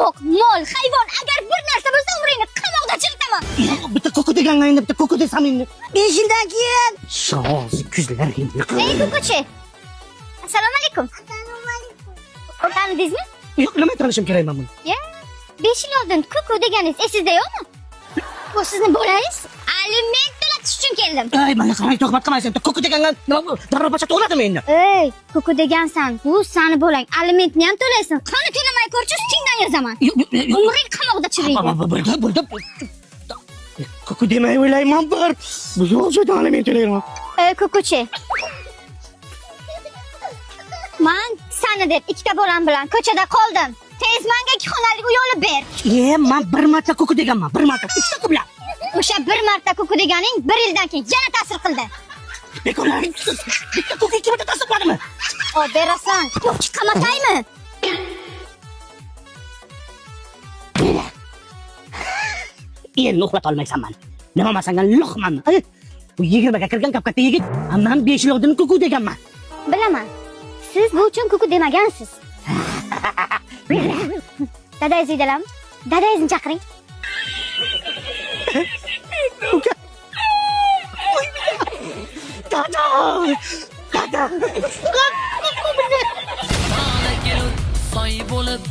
Ahmoq, mol, hayvon, agar bir narsa bo'lsa umringni qamoqda chiritaman. Yo'q, bitta ko'ku deganman endi, bitta ko'ku desam endi. 5 yildan keyin. Shoz kuzlaringni. Ey kukuchi. Assalomu alaykum. Assalomu alaykum. Tanidingizmi? Yo'q, nima tanishim kerak men buni? Ya, 5 yil oldin kuku deganingiz esingizda yo'qmi? Bu sizni bolangiz. Aliment to'latish uchun keldim. Ey, mana qarang, tuhmat qilmaysan. Bitta ko'ku degangan nima bu? Darrov pacha to'ladimi endi? Ey, kuku degansan, bu sani bolang. Alimentni ham to'laysan. Qani to'lamay ko'rchi, ustingdan yozaman. Yo'q, yo'q, yo'q. Umring qamoqda chiriydi. Bo'ldi, bo'ldi. Ko'ku demay o'ylayman bir. Bu yo'q joydan aliment to'layman. Ey kukuchi. Man sani deb ikkita bolam bilan ko'chada qoldim. Tez menga ikki xonali uy olib ber. E, man bir marta ko'ku deganman, bir marta. Uchta kubla. O'sha bir marta kuku deganing bir yildan keyin yana ta'sir qildi. Bekorlar. Bitta ko'ku ikki marta ta'sir qiladimi? O berasan. Yo'q, chiqamataymi? Endi uxlata olmaysan mani. Nima man senga luqmanmi? Ay, bu 20 ga kirgan kap-katta yigit. A, man 5 yil oldin kuku deganman. Bilaman. Siz bu uchun kuku demagansiz. Dadangiz uydalarmi? Dadangizni chaqiring. Uka. Dada! Dada! Tana kelur soy bo'lib.